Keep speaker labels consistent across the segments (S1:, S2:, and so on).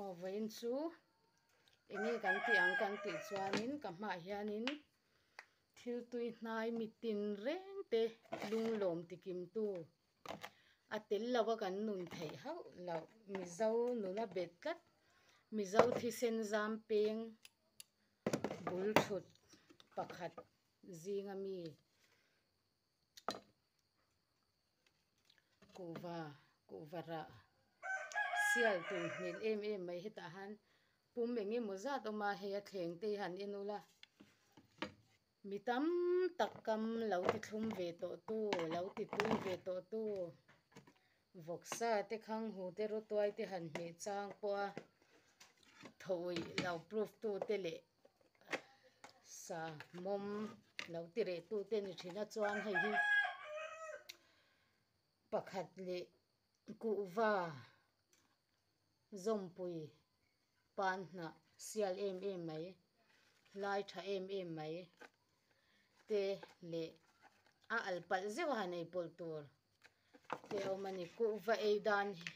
S1: Aw vawiin chu enge kan tih ang kan tih chuanin ka hmaah hianin thil tui hnai mitin reng te lunglawm tikimtu a tel lo a kan nun theih hauh loh mizo nuna bet tlat mizo thisen zam peng bul thut pakhat zinga mi kuhva kuhva rah sial tur hmel em em mai hetah han pum eng emaw zat awm a hei a thleng te hi han en ula mi tam tak kam lo ti thlum ve tawh tu lo ti tui ve tawh tu vawksa te khang hu te rawtuai te han hmeh chang pawh a thawih lo proof tu te leh sa mawm lo ti reh tu te ni thin a chuan hei hi pakhat leh kuhva zawmpui pan hnah sial em em mai lai tha em em mai te leh a al palh zeuh a han ei pawlh tur te a awm a ni kuhva ei dan hi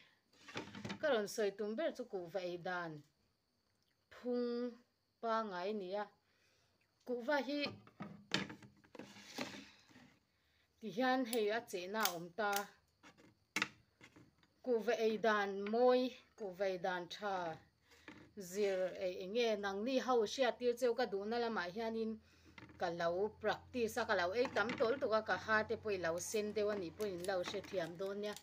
S1: ka rawn sawi tum ber chu kuhva ei dan. Phung pangai a ni a kuhva hi tihian hei a chehna a awm ta kuhva ei dan mawi kuhva ei dan tha zir eh eng nge nangni ho hriat tir cheu ka duhna lamah hianin ka lo practice a ka lo ei tam tawlh lutuk a ka ha te pawh i lo sen deuh a nih pawhin in lo hrethiam dawn nia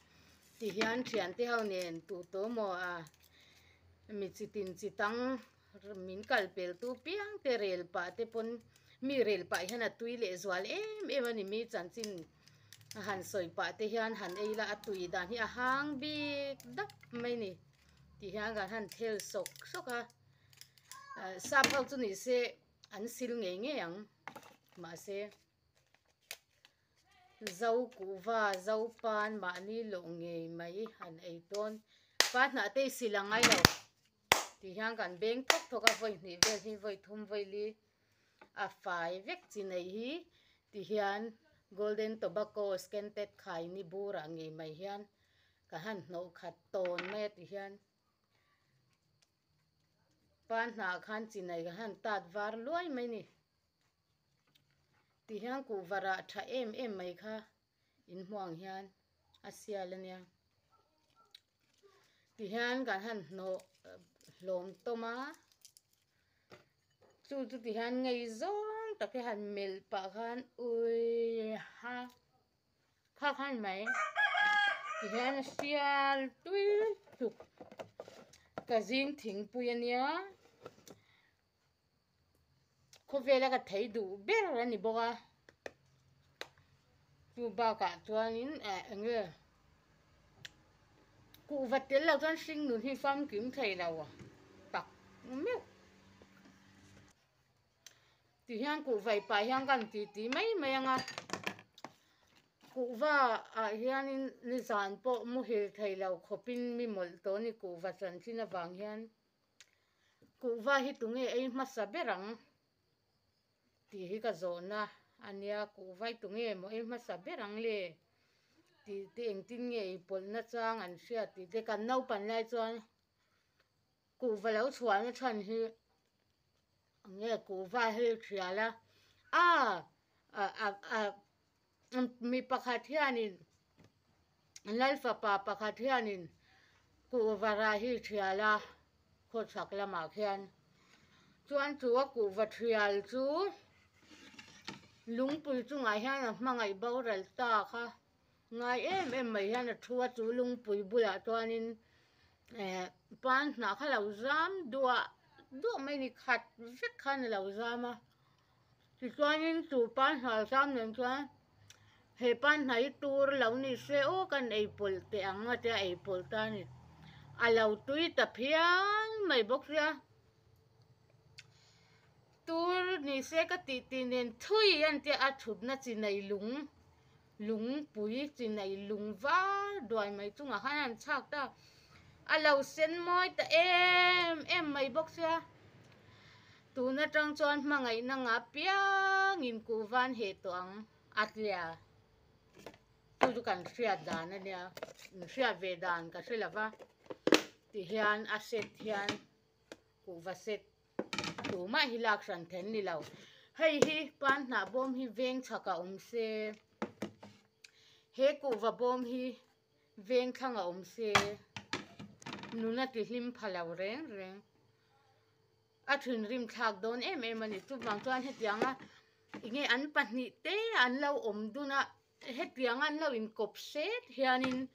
S1: tihian thiante ho nen tu tawh maw a. Mi chi tin chi tang min kal pel tu piang te rel pah te pawn mi rel pah hian a tui leh zual em em a ni mi chanchin a han sawi pah te hian han ei la a tui dan hi a hang bik dap mai a ni ti hian kan han thel sawk sawk a sap ho chu ni se an sil ngei ngei ang mahse. Zo kuhva, zo pan mahni lawh ngei mai han ei tawn. Pa hnah te i sil ang ngai lo tih hian kan beng thawk thawk a, vawi hnih vel hi vawi thum vawi li a fai vek chi nei hi ti hian golden tobacco scented khai ni burah ngei mai hian ka han hnawh khat tawn mai a ti hian pa hnah khan chi nei ka han tat var luai mai ni. Ti hian kuhva rah tha em em mai kha in hmuh ang hian a sial a nia ti hian kan han hnawh hlawm tawm a chu chu ti hian ngei zawng tak hi han melh pah khan ui ha kha khan mai ti hian a sial tui tuk ka zing thingpui a nia. Khawvela ka thei duh ber a ni bawk a, chu bakah chuanin eh eng nge kuhva tel lo chuan hring nun hi famkim thei lo tak meuh. Tihian kuhva i pah hian ka han titi mai mai ang a, kuhva ah hianin nizan pawh muhil thei lo khawpin mi mawlh tawh a ni kuhva chanchin avang hian. Kuhva hi tunge ei hmasa ber ang tih hi ka zawhna a nia, kuhva hi tunge maw ei hmasa ber ang le tih te engtin nge ei pawlh na chang an hriat tih te kan naupan lai chuan kuhva lo chhuahna chhan hi enge kuhva hi thial a ah mi pakhat hianin Lalfapa pakhat hianin kuhva rah hi thial a khawchhak lamah khian chuan chu a kuhva thial chu lungpui chungah hian a hmangaih boral ta kha ngai em em mai hian a thu a chu lungpui bulah chuanin eh pan hnah kha lo zam duah duah mai a ni khat vek khan a lo zam a. Tichuanin chu pan hnah zam nen chuan he pan hnah hi tur lo ni se aw kan ei pawlh teh ang a tia ei pawlh ta a ni. A lo tui ta phian mai bawk sia. Tur ni se ka tih tih nen thui a ni tia a thutna chi nei lung lungpui chi nei lung var duai mai chungah khan a han chhak ta. A lo sen mawi ta em em mai bawk sia. Tun atang chuan hmangaihna ngah piangin kuhvan heh tawh ang a tia. Chu chu kan hriat dan a nia, in hriat ve dan ka hre lo va. Tihian a set hian kuhva set tumah hi lak hran then ni lo. Hei hi pan hnah bawm hi veng chhak a awm se, he kuhva bawm hi veng thlang a awm se, nuna ti hlim pha lo reng reng. A thinrim thlak dawn em em a ni. Chuvang chuan hetianga enge an pahnih te an lo awm dun a, hetianga an lo inkawp hret hianin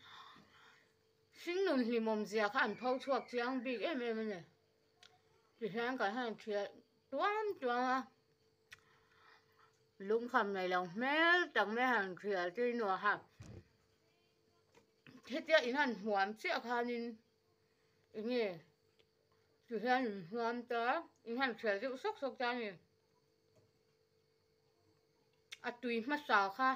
S1: Hringnun hlimawm zia kha an pho chhuak chiang bik em em a ni. Tihian kan han thiah tuam tuam a, lungkham nei lo hmel tak mai han thial te nuah a, hetia in han hmuam chiah khanin enge tihian in hmuam ta, in han thial deuh sawk sawk ta a ni. A tui hmasa kha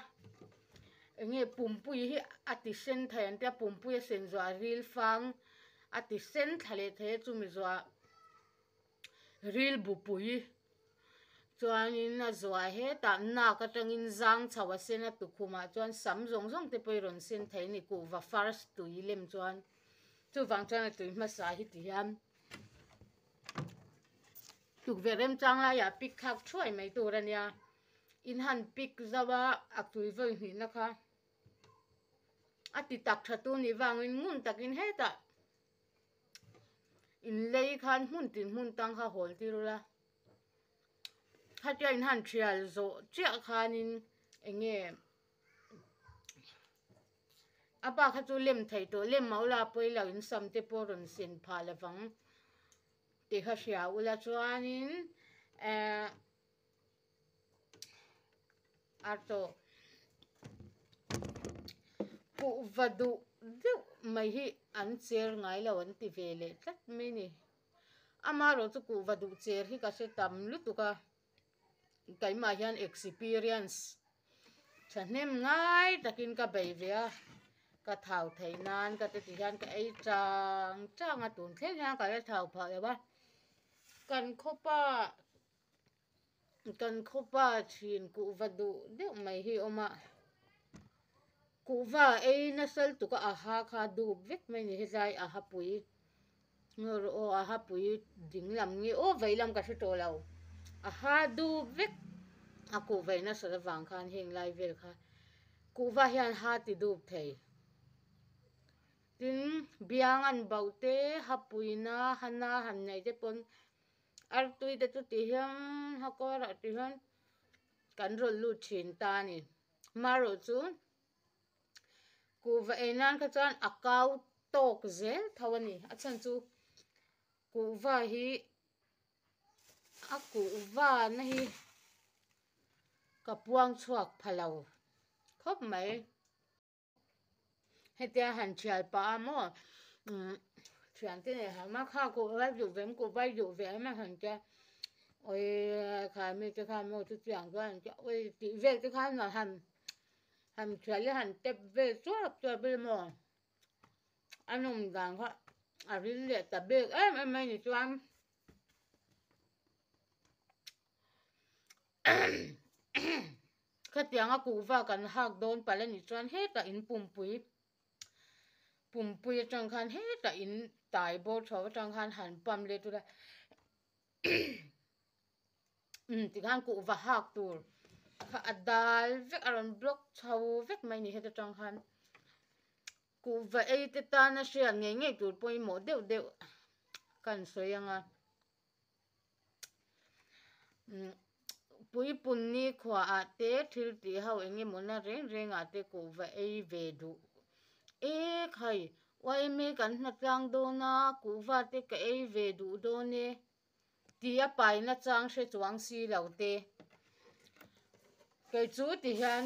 S1: eng nge pumpui hi a ti sen thei an tia pumpui a sen zuah ril fang a ti sen thla leh thei a chumi zuah ril bupui chuanin a zuah hetah nak atangin zang chho a sen a tukhumah chuan sam zawng zawng te pawh hi rawn sen thei a ni kuhva first tui lem chuan chuvang chuan a tui hmasa hi ti hian. Tukverh remchang laiah pick thlak thuai mai tur a nia. In han pick zauh a, a tui vawi hnihna kha a ti tak tha tu nih vangin ngun takin hetah in lei khan hmun tin hmun tang kha hawl tir ula. Khatia in han thial zawh chiah khanin eng nge a pa kha chu lem thei tawh lem mah ula pawi lo in sam te pawh rawn sen phah lovang. Tih kha hria ula chuanin ehh a tawh kuhva duh deuh mai hi an cher ngai lo an ti ve leh tlat mai a ni. Amaherawh chu kuhva duh cher hi ka hre tam lutuk a, keimah hian experience Thahnem ngai takin ka bei ve a, ka thau theih nan ka ti hian ka ei chang chang a, tun thleng hian ka la thau phah lo a, kan khawpa kan khawpa thin kuhva duh deuh mai hi a awm a, kuhva ei nasa lutuk a aha kha dup vek mai a ni hetlai aha pui. Ngaw aw a hapui ding lam nge aw vei lam ka hre tawh lo a ha dup vek a kuh vei nasat avang khan heng lai vel kha kuhva hian ha ti dup thei tin biang an bauh te hapuina hana han neih te pawn artui te chu ti hian ha kawrah ti hian kan rawlh lut thin ta a ni marawh chu. Kuhva ei nan kha chuan a kau tawk zel tho a ni. A chhan chu kuhva hi a kuhva na hi ka puang chhuak pha lo khawp mai. Hetia han thial pah a maw umm thiante nei hauh a kha kuhva duh ve em kuhva duh ve em a han tia awii kha mite khan maw chutiang chuan an tia awii tih vel te khan han. Han thial i han tep vel chuap chuap vel maw a nawm dan kha a ril leh ta bik em em mai ni chuan khatianga kuhva kan hak dawn palh a nih chuan hetah in pumpui pumpui atang khan hetah in tai bawr chho atang khan han pump let ula. Umm tikhan kuhva hak tur kha a dal vek a rawn block chho vek mai a ni heta tang khan kuhva ei te tana hriat ngei ngei tur pawimawh deuh deuh ka han sawi ang a umm puipun ni khuaah te thil tih ho eng emaw na reng reng ah te kuhva ei ve duh ek hai yma kan hna tlang dawn a kuhva te ka ei ve duh dawn e. Tih a paina chang hre chuang si lo te. Kei chu ti hian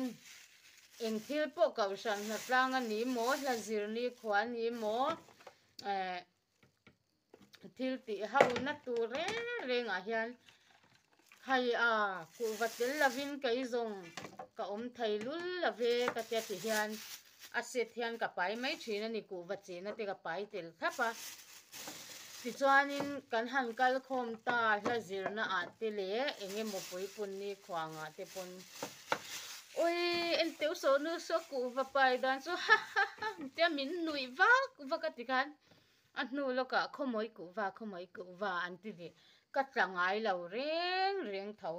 S1: eng thil pawh kohhran hnatlang a ni maw, hla zir ni khua a ni maw, eh thil tih ho na tur reng reng ah hian hei a kuhva tel lovin kei zawng ka awm thei lul lo ve ka tia ti hian a set hian ka pai mai thin a ni kuhva chehna te ka pai tel thlap a. Tichuanin kan han kal khawm ta hla zirna ah te leh eng emaw puipun ni khuangah te pawn Awii enteu saw nu saw kuhva pai dan chu ha ha ha tia min nuih vak vak a tikhan. A hnu lawkah khawmawi kuhva khawmawi kuhva an ti leh ka tla ngai lo reng reng tho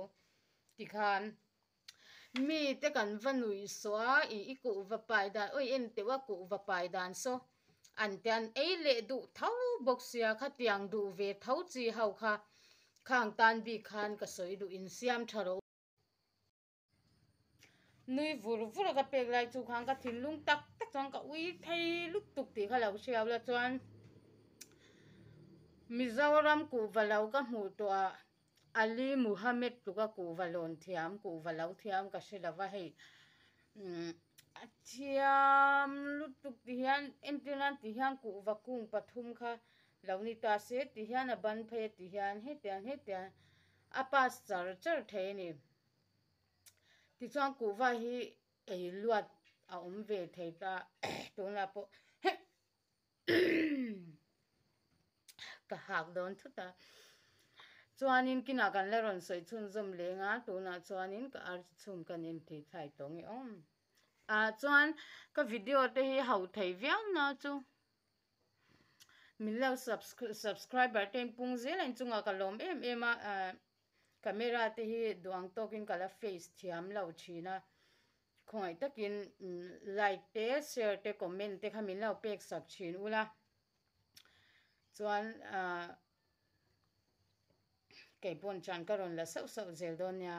S1: tikhan mite kan va nuih sawh a ih i kuhva pai dan awi en teuh a kuhva pai dan saw an te an ei leh duh tho bawk sia khatiang duh ve tho chi ho kha khang tan bik khan ka sawi duh insiam tha rawh u. Nui vur vur a ka pek lai chu khan ka thinlung tak tak chuan ka ui thei lutuk tih kha lo hriau la chuan Mizoram kuhva lo ka hmuh tawh ah Ali Muhammad tluka kuhva lawn thiam kuhva lo thiam ka hre lo va hei umm a thiam lutuk ti hian entir nan ti hian kuhva kung pathum kha lo ni ta se ti hian a ban phei a ti hian hetiang hetiang a pass char char thei a ni. Tichuan kuhva hi ei luat a awm ve thei ta tunah pawh ka hak dawn thut a. Chuanin kinah kan la rawn sawi chhunzawm leng a, tunah chuanin ka arsi chhum kan inti thlai tawh nge awm. Ah chuan ka video te hi ho thei viau na chu. Min lo subscriber te in pung zel a inchungah ka lawm em em a ah camera te hi duang tawkin ka la face thiam lo thin a khawngaih takin like te share te comment te kha min lo pek sak thin ula chuan ah keipawn chan ka rawn la sauh sauh zel dawn nia.